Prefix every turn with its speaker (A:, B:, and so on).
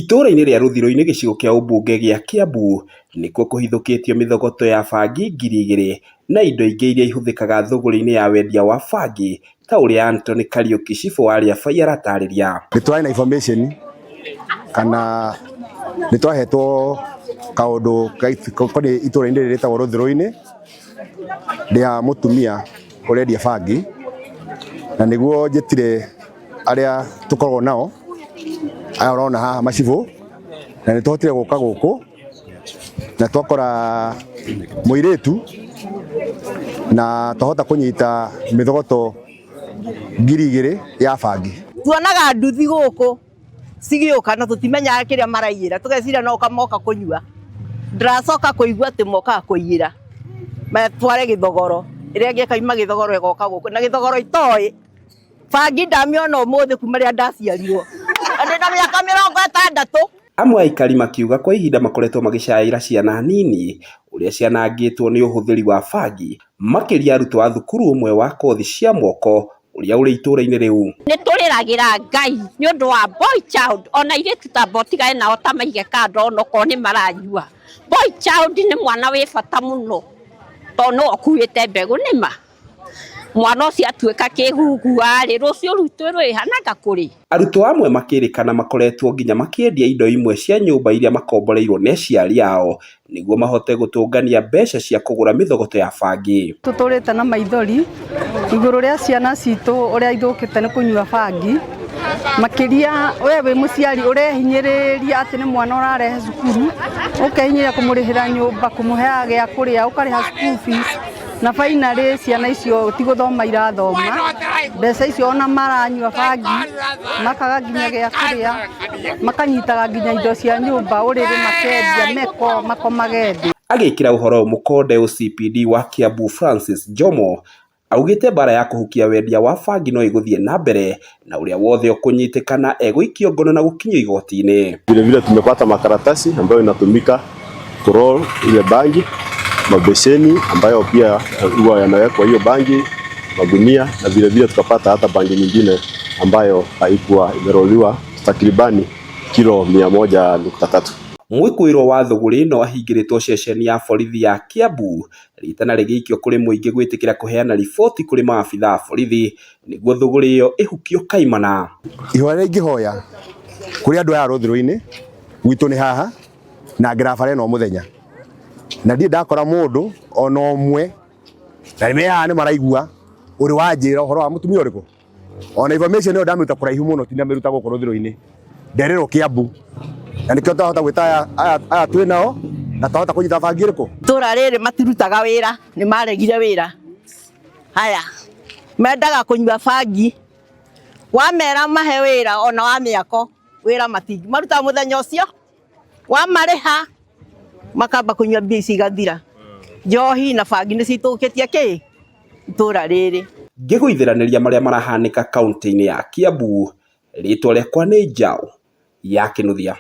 A: Itũũra-inĩ rĩa Rũthiru-inĩ gĩcigo kĩa ũmbunge gĩa Kĩambu nĩkuo kũhithũkĩtio mĩthogoto ya bangi 2000 na indo ingĩ iria ihũthĩkaga thũgũrĩ-inĩ ya wendia wa bangi ta ũrĩa Anthony Kariuki cibũ wa Rĩabai aratarĩria.
B: Nĩ tũrarĩ na information kana nĩ twahetwo kaũndũ gakoniĩ itũũra-inĩ rĩrĩ rĩtagwo Rũthirũ-inĩ rĩa mũtumia ũrendia bangi, na nĩguo njĩtire arĩa tũkoragwo nao aya ũrona haha macibũ, na nĩ tũhotire gũka gũkũ na twakora mũirĩtu na twahota kũnyita mĩthogoto 2000 ya bangi.
C: Tuonaga nduthi gũkũ cigĩũka na tũtimenyaga kĩrĩa maraiyĩra, tũgeciria no moka kũnyua. Ndĩracoka kũigua atĩ mokaga kũiyĩra matware gĩthogoro, ĩrĩa ĩngĩ ĩkauma gĩthogoro ĩgoka gũkũ na gĩthogoro itoĩ. Bangi ndamĩona ũmũthĩ kuma rĩrĩa ndaciarirwo na ndĩna mĩaka 60.
A: Amwe a aikari makiuga kwa ihinda makoretwo magĩcaĩra ciana nini ũrĩa cianangĩtwo nĩ ũhũthĩri wa bangi makĩria arutwo a thukuru ũmwe wa kothi cia moko ũrĩa ũrĩ itũũra-inĩ rĩu.
D: Nĩ tũrĩragĩra Ngai nĩ ũndũ wa boy child, ona airĩtu ta amba ũtigane nao ta maige kando onokorwo nĩ maranyua. Boy child nĩ mwana wĩ bata mũno tondũ nĩwe ũkuĩte mbegũ nĩma. Mwana ũcio atuĩka kĩgugua-rĩ, rũciũ rwitũ rwĩhanaga kũrĩ.
A: Arutwo amwe makĩrĩkana makoretwo nginya makĩendia indo imwe cia nyũmba iria makomboreirwo nĩ aciari ao nĩguo mahote gũtũngania mbeca cia kũgũra mĩthogoto ya bangi.
E: Tũtũrĩte na maithori igũrũ rĩa ciana citũ ũrĩa ithũkĩte nĩ kũnyua bangi, makĩria we wĩ mũciari ũrehinyĩrĩria atĩ nĩ mwana ũrarehe cukuru, ũkehinyĩrĩria kũmũrĩhĩra nyũmba, kũmũheaga gĩa kũrĩa, ũkarĩha school fees, na finally ciana icio ti gũthoma irathoma, mbeca icio ona maranyua bangi makaga nginya gĩa kũrĩa, makanyitaga nginya indo cia nyũmba, ũrĩrĩ makendia, meko makomage thĩ.
A: Agĩkĩra ũhoro ũyũ mũkonde OCPD wa Kiambu Francis Njomo augĩte mbara ya kũhukia wendia wa bangi no ĩgũthiĩ na mbere na ũrĩa wothe ũkũnyitĩkana egũikio ngono na gũkinyio igoti-inĩ.
F: Vile vile tumepata makaratasi ambayo inatumika kuroll ile bangi, mabeseni ambayo pia huwa yanawekwa hiyo bangi, magunia na vile vile tukapata hata bangi nyingine ambayo haikuwa imeroliwa takribani kilo 100.3.
A: Mwĩkũĩrwo wa thũgũrĩ ĩno ahingĩrĩtwo ceceni ya borithi ya Kiambu ritana rĩgĩikio kũrĩ mũingĩ gwĩtĩkĩra kũheana riboti kũrĩ maabitha a borithi nĩguo thũgũrĩ ĩyo ĩhukio kaimana.
B: Ihoya rĩrĩa ingĩhoya kũrĩ andũ aya Rũthirũ-inĩ gwitũ nĩ haha na ngera bara ĩno mũthenya, na ndirĩ ndakora mũndũ ona ũmwe na nĩ haha nĩ maraigua ũrĩ wanjĩra ũhoro wa mũtumia ũrĩkũ. Ona information ĩyo ndamĩruta kũraihu mũno, tindamĩruta gũkũ Rũthirũ-inĩ, nderĩrwo Kiambu, na nĩkĩo twahota gwĩta aya twĩ nao na twahota kũnyita bangi ĩrĩkũ.
C: Itũũra rĩrĩ matirutaga wĩra, nĩ maregire wĩra. Haya, mendaga kũnyua bangi, wamera mahe wĩra ona wa mĩako, wĩra matingi marutaga mũthenya ũcio, wamarĩha makamba kũnyua mbia ici igathira. Njohi na bangi nĩ cithũkĩtie kĩ itũũra rĩrĩ.
A: Ngĩgũithĩranĩria marĩa marahanĩka kaunti-inĩ ya Kiambu, rĩtwa rĩakwa nĩ Njaũ ya Kĩnuthia.